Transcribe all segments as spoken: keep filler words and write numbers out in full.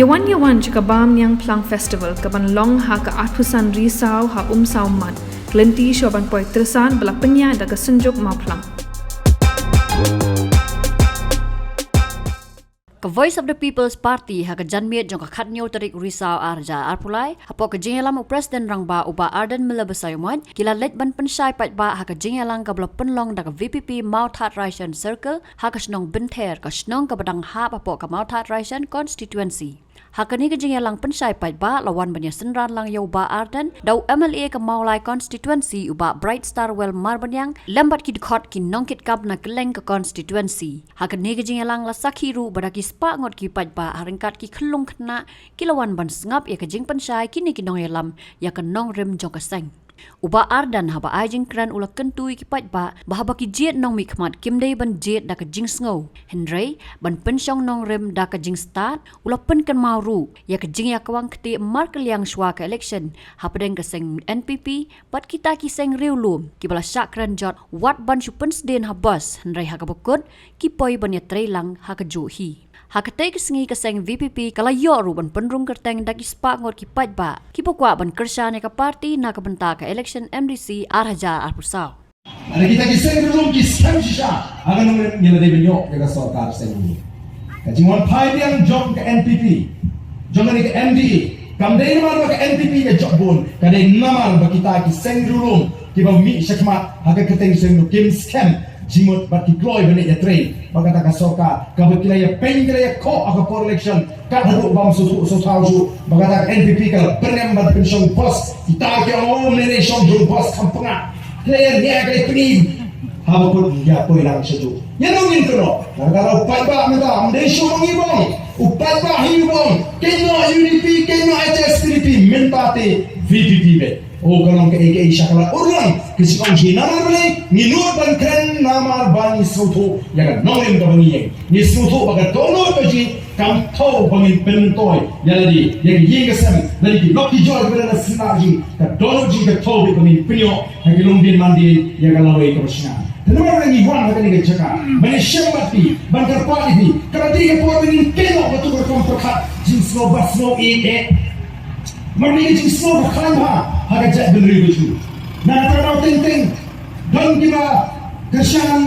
Yawan yawan jaka Bam Niang Phlang Festival kaban long ha ka arphew san Risaw ha Umsaw Mat, ka lynti shuwa ban poi Tyrsan ba la pynïaid da ka Synjuk Mawphlang. Ka Voice of the People's Party ha ka janmiet jong ka khatnïew tarik Risaw ar hajar arphew lai, hapoh ka jingïalam u President Rangbah u Bah Ardent Miller Basaiawmoit, ki la leit ban pynshai paidbah ha ka jingïalang kaba la pynlong da ka V P P Mawthadraishan Circle ha ka shnong Bynther, ka shnong kaba dang hap hapoh ka Mawthadraishan Constituency. Ha kane ka jingïalang pynshai paidbah la wan ban ïasynran lang ïa u Bah Ardent da u M L A ka Mawlai Constituency u Bah Brightstarwell Marbaniang lem bad ki dkhot ki nongkitkam na kylleng ka constituency. Ha kane ka jingïalang la sakhi ruh ba da ki spah ngut ki paidbah ha ryngkat ki khyllung khynnah ki la wan ban sngap ïa ka jingpynshai kine ki nongïalam ïa ka nongrim jong ka seng. U Bah Ardent haba ai jingkren u la kyntu ïa ki paidbah ba haba ki jied nongmihkhmat kim dei ban jied da ka jingsngew, hynrei ban pynshong nongrim da ka jingstad. U la pynkynmaw ruh ïa ka jingïakwang kti markylliang shuwa ka election hapdeng ka seng N P P bad kita ki seng riewlum kiba la shah kren jot wat ban shu pynsdien ha bus, hynrei ha kaba kut ki poi ban ïatreilang ha kajuh hi. Ha katei ka sngi ka seng V P P ka la ïoh ruh ban pynrung kyrteng da ki spah ngut ki paidbah kiba kwah ban kyrshan ïa ka party na ka bynta ka election M D C ar hajar arphew saw. Lada kita ki seng riewlum ki skhem shisha ha ka nongrim, ngi la dei ban ïoh ïa ka sorkar seng riewlum. Ka jingwan phai biang jong ka N P P, jong kane ka M D A, kam dei namar ba ka N P P ka jop bun, ka dei namar ba kita ki seng riewlum kiba mih shakhmat ha ka kyrteng seng riewlum kim skhem jingmut bad ki kloi ban ïatrei bad kata ka sorkar kaba ki la ïapeiñ ki la ïakhoh ha ka por election. Kat haduh bym sngewthuh sngewthaw shuh ba kata ka N P P ka la pynrem ban pynshong bus. Kita ki ong, "Oh, mynne shong jong bus kham pynngah." Ki la ïa nia ki la ïa pynïm. Haba kut ïa poi lang sha juh. Ïa nong ngin kynnoh. Kata u paidbah mynta ym dei shuh ma ngi bong. U paidbah hi bong. Kynnoh U D P, kynnoh H S P D P, mynta te V P P beit. O, ka long kaei kaei sha ka la urlong. Ka jingong hi namar balei ngi nud ban kren, namar ba ngi sngewthuh ïa ka nongrim kaba ngi ïeng. Ngi sngewthuh ba ka dohnud ka jong ngi kam thew ba ngin pynmyntoi ïa lade, ïa ka ïing ka sem, lane ki lok ki jor kiba don ha sla jong ngi. Ka dohnud jong ngi ka thew beit ba ngin pynïoh ha ki longdien mandien ïa ka lawei kaba shngaiñ. Te namar ba ngi wan ha kane ka jaka ban ïashem bad phi, ban kyrpad ïa phi, ka la dei ka por ba ngin kynnoh katto katne ka rukom pyrkhat jingsngew bad sngewieit. Namar kane ka jingsngew ka khlaiñ bha ha ka jaitbynriew ka jong ngi. Na kata ka daw teng teng don kiba kyrshan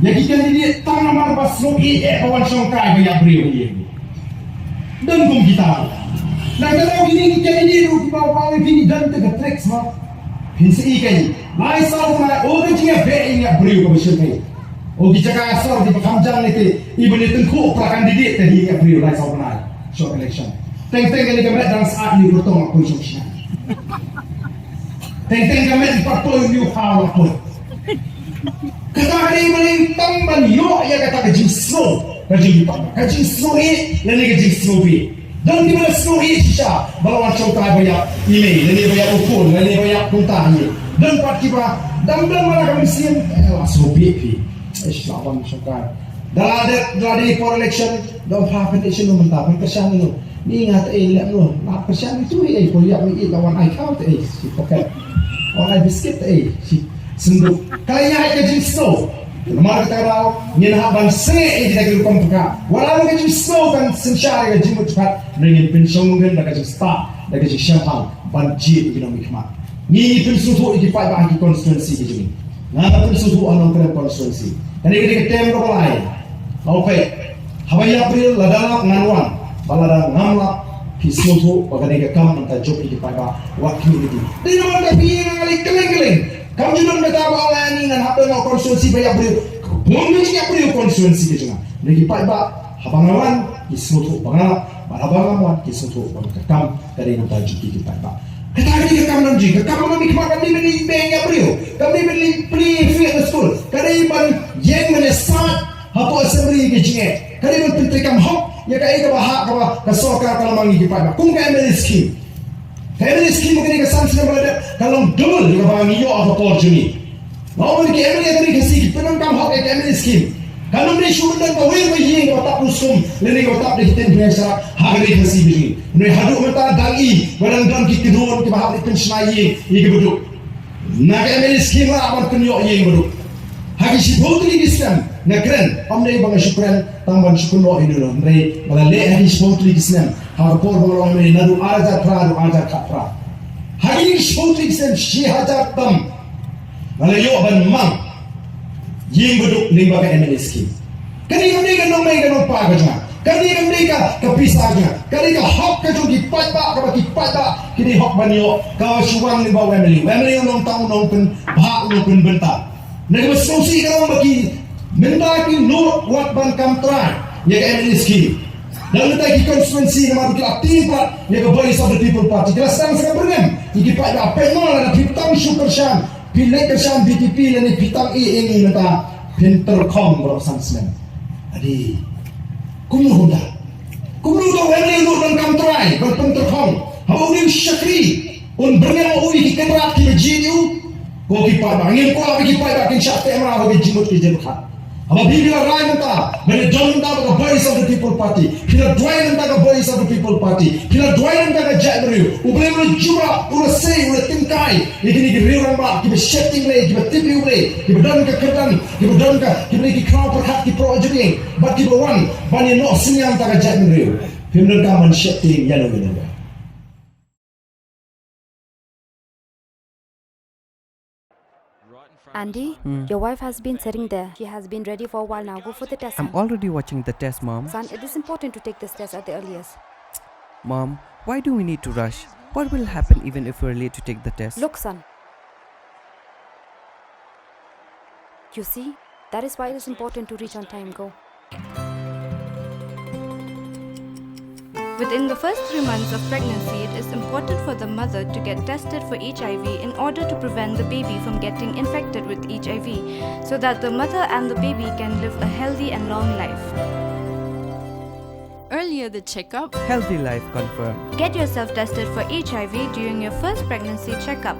ïa ki candidate tang namar ba sngewieit ba wan shongkai ba ïap briew ïa ki. Don kum kita. Na kata ka daw kine ki candidate ruh kiba wan ïa kine don te ka tricks ma. Phin sa ïohi kein. Lai saw bnai, o ka jingïabeh ïa briew kaba shongkai. O ki jaka sor kiba kham jam ne te, iba ne tyngkhuh para candidate te hi ïa briew lai saw bnai. Short election. Teng teng kane ka met dang sat ïa u kyrtong ap poi shong shna. Teng teng ka met pat poi ïa u khaw ap poi. Kata ka dei ba lei tang ban ïoh ïa kata ka jingsngew. Ka jingpang, ka jingsngew ïeit, lane ka jingsngew bih. Don kiba la sngew ïeit shisha ba la wan shongkai ba ïap i mei, lane ba ïap u khun, lane ba ïap kumta hi. Don pat kiba dang don ma la ka mynsiem, eh, la sngew bih phi. Eish, la wan shongkai. Da la dep, da la dei por election, da ong pha pynïaid sha u mynta, pynkyrshan sha u. Ni nga te ei leh u. La kyrshan ïa u hi ei, por ïap ni ei la wan ai khaw te ei, shi paket. Wan ai biskit te ei, shi synduk. Ka la ïaid ka jingsngew. Namar kata ka daw ngin hap ban sngewthuh ïa kita ki rukom pyrkhat. Wat la ka jingsngew kan synshar ïa ka jingmut jingpyrkhat. Ngin pynshong nongrim da ka jingstad, da ka jingshemphang ban jied ïa ki nongmihkhmat. Ngi pynsngewthuh ïa ki paidbah ha ki constituency ki jong ngi. Nga la pynsngewthuh ha Nongkrem constituency. Kane ka dei ka term kaba lai. Nga ong peit, haba ïap briew lada lap ngan wan, bad lada ngam lap phi sngewthuh ba kane ka kam mynta jop ïa ki paidbah. Wat khmih ïa ki. Dei namar ba phi ïa nga lei kylleng kylleng. Kam ju don kata ba ong ani ngan hap don ha constituency ba ïap briew. Bun ki jingïap briew constituency ki jong nga. Dei ki paidbah, haba nga wan ki sngewthuh ba nga lap, bad haba ngam wan ki sngewthuh ba ka kam ka dei namar jong ki ki paidbah. Kata ka dei ka kam nongrim, ka kam nongrim ka kam nongrim ban leit beng ïa briew, kam nongrim ban leit plie fee na skul, ka dei ban ïeng ban ïasaid hapoh assembly ki jingeh, ka dei ban pyntreikam hok ïa kaei kaba hap kaba ka sorkar ka la mang ïa ki paidbah. Kum ka M L A scheme. Ka M L A scheme kane ka san snem ba la dep ka long double ïa kaba ngi ïoh ha ka por jong ngi. Nga ong ïa ki M L A ka ri Khasi ki pyndonkam hok ïa ka M L A scheme. Kan ym dei shu pyndonkam kawei ka ïing kaba tap ruskum lane kaba tap da ki tin bneng sharak ha ka ri Khasi ba jong ngi. Hynrei haduh mynta dang i ba dang don ki kynhun kiba hap leit pynshna ïing ïa kiba duk. Na ka M L A scheme la ban pynïoh ïing ba duk. Ha ki shiphew tylli ki snem nga kren, ym dei ba nga shu kren tang ban shu kynnoh ïa u, hynrei ba la leh ha ki shiphew tylli ki snem, ha ka por ba nga long M L A naduh ar hajar phra haduh ar hajar khatphra. Ha kine ki shiphew tylli ki snem shi hajar tam nga la ïoh ban mang ïing baduk lyngba ka M L A scheme. Kane kam dei ka nongmei ka nongpa ka jong nga. Kane kam dei ka, ka pisa ka jong nga. Kane ka hok ka jong ki paidbah, kaba ki paidbah ki dei hok ban ïoh. Ka shu wan lyngba u M L A. U M L A u long tang u nongpynbha, u nongpynbynta. Na kaba sngewsih ka long ba ki mynta ki nud wat ban kam trai ïa ka M L A scheme. Dang mynta ki constituency namar ki la tieng pat ïa ka Voice of the People Party. Ki la sdang sa ka byrngem ïa ki paidbah, peit mo lada phi tang shu kyrshan, phi leit kyrshan V P P lane phi tang ïa ïa ngi mynta phin tyrkhong baroh san snem. Adi. Kumno kumta? Kumno kumta u M L A u nud ban kam trai, ban pyntyrkhong? Haba u dei u shakri, un byrngem ïa u ïa ki kynrad kiba jied ïa u. Ko ki paidbah, ngim kwah ba ki paidbah kin shah teh mraw ha ki jingmut ki jingpyrkhat. Haba phi, phi la rai mynta ba phin don mynta ka Voice of the People Party, phi la duwai mynta ka Voice of the People Party, phi la duwai mynta ka jaitbynriew. U Blei u la jubab, u la sei, u la tyngkai ïa kine ki riew rangbah kiba sheptieng Blei, kiba tip ïa u Blei, kiba don ka kyrdan, kiba don ka, kiba dei ki khraw pyrkhat, ki proh jingim, bad kiba wan ban ïa noh synñiang ïa ka jaitbynriew. Phim donkam ban sheptieng ïano ïano. Andy, your wife has been sitting there. She has been ready for a while now. Go for the test, I'm son. Already watching the test, Mom. Son, it is important to take this test at the earliest. Mom, why do we need to rush? What will happen even if we're late to take the test? Look, son. You see, that is why it is important to reach on time. Go. Within the first three months of pregnancy, it is important for the mother to get tested for H I V in order to prevent the baby from getting infected with H I V, so that the mother and the baby can live a healthy and long life. Earlier the checkup, healthy life confirmed. Get yourself tested for H I V during your first pregnancy checkup.